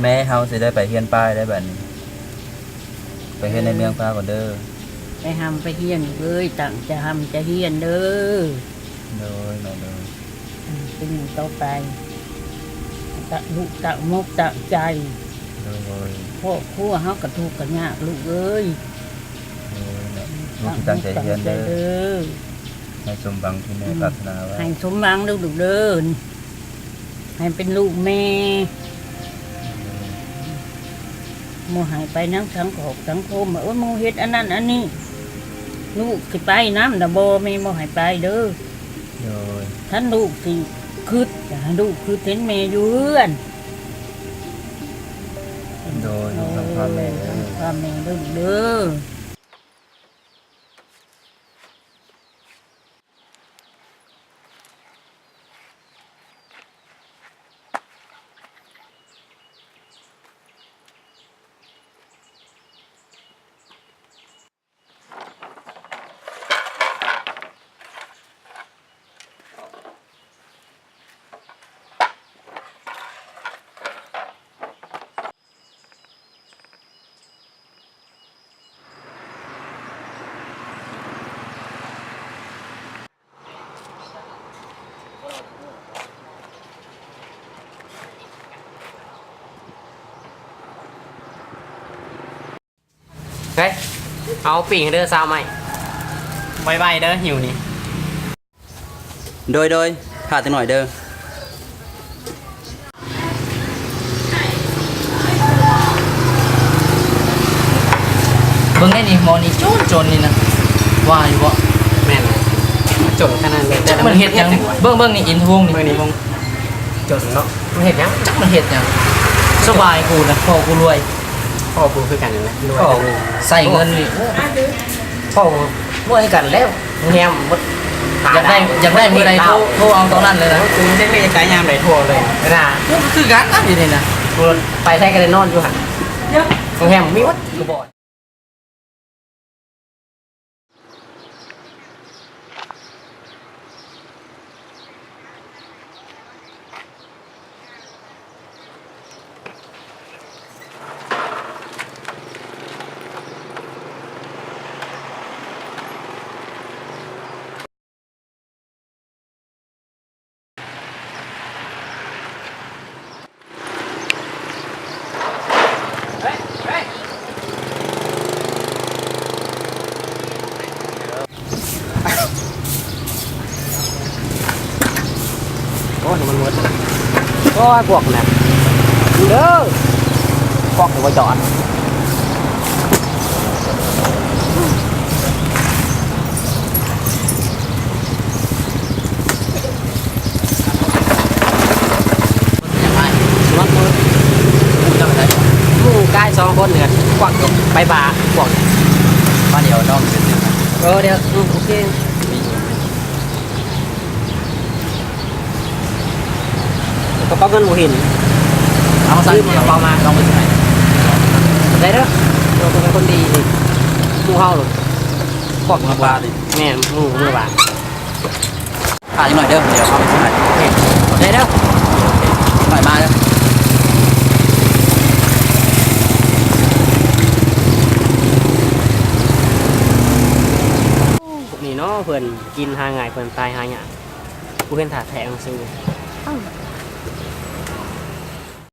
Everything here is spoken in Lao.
ແມ່ເຮົາຊິໄດ້ໄປຮຽນປ້າຍໄດ້ບັດນີ້ ໄປຮຽນໃນເມືອງພາກ່ອນເດີ. ໄປຮ່ຳໄປຮຽນເອີຍ ຕັ້ງໃຈຮ່ຳໃຈຮຽນເດີ. ໂດຍ ແມ່ ໂດຍ. ອືມ ເປັນຫຍັງຕໍ່ໄປ ຕະ ລູກຕະໝົກຕະໃຈ. ໂດຍ. ຄອບຄົວເຮົາກະທຸກກະຍາກລູກເອີຍ. ໂດຍ ແມ່ ລູກຊິຕັ້ງໃຈຮຽນເດີ ໃຫ້ສົມຫວັງທີ່ແມ່ ອືມ ປາດຖະໜາໄວ້ ໃຫ້ສົມຫວັງເດີລູກເດີ. ໃຫ້ເປັນລູກແມ່ ບໍ່ໃຫ້ໄປນຳສັງຄອກສັງຄົມ ວ່າ ໂອ້ຍ ໝູ່ເຮັດອັນນັ້ນອັນນີ້ ລູກຊິໄປນຳນະບໍ່ ແມ່ບໍ່ໃຫ້ໄປເດີ. ໂດຍ. ຄັນລູກຊິຄຶດ ກະໃຫ້ລູກຄຶດເຫັນແມ່ຢູ່ເຮືອນ. ໂດຍ. ເອີ ຄວາມແມ່ເດີ ຄວາມແມ່ເດີລູກເດີ. ເຮີ້ຍ ເອົາປີ້ງໃຫ້ເດີ ຊາວໄມ້ ໄວໆເດີ ຫິວນີ້. ໂດຍ ໂດຍ ຖ້າຈັກໜ້ອຍເດີ. ເບິ່ງແດ່ນີ້ ໝໍນີ້ຈົນໆນີ້ນະ ວ່າຢູ່ບໍ່? ແມ່ນ ຈົນຂະໜາດເລີຍ ຈັກມັນເຮັດຫຍັງ. ເບິ່ງ ເບິ່ງນີ້ ອິນທະວົງນີ້ ເບິ່ງນີ້ ຈົນເນາະ ມັນເຮັດຫຍັງ? ຈັກມັນເຮັດຫຍັງ? ສະບາຍກູນະ ພໍ່ກູລວຍ. ພໍ່ກູຄືກັນນັ້ນແຫຼະ ລວຍ ພໍ່ກູໃຊ້ເງິນນີ້ ພໍ່ກູລວຍຄືກັນແລ້ວ ໂຮງແຮມໝົດ. ຢາກໄດ້ ຢາກໄດ້ມື້ໃດໂທ ໂທເອົາຕອນນັ້ນເລີຍນະ ກູເຈັກເລກາຍຍາມໃດໂທເອົາເລີຍນະ ຄືກັນນະ ຢູ່ນີ້ນະ ໄປໃສກະໄດ້ນອນຢູ່ຫັ້ນ ໂຮງແຮມມີໝົດ ກູບອກ. ໂອ້ຍ ນ້ຳມັນໝົດ ໂອ້ຍ ພວກນັ້ນເດີ ພວກບໍ່ຈອດ. ໝູ່ກາຍສອງຄົນນີ້ ກວັກໄປບາກ ພວກມາດຽວນ້ອງ ເອີ ດຽວ ອືມ ໂອເຄ. ກະເປົາເງິນບໍ່ເຫັນ ເອົາໃສ່ ກະເປົາມາ ລອງໄປໃສ່ ໄດ້ເດີ ເຮົາເປັນຄົນດີນີ້ ໝູ່ເຮົາໂລດ ຄອບຄົວ ແມ່ນ ໝູ່ເມືອບ້ານ. ຖ້າຈັກໜ້ອຍເດີ ດຽວເຮົາໄປໃສ່ ໄດ້ເດີ ໜ້ອຍມາເດີ. ນີ້ເນາະ ເພິ່ນກິນຫາງ່າຍ ເພິ່ນຕາຍຫາຍາກ. ກູເຫັນທ່າແທ້ໜັງສື ເອົ້າ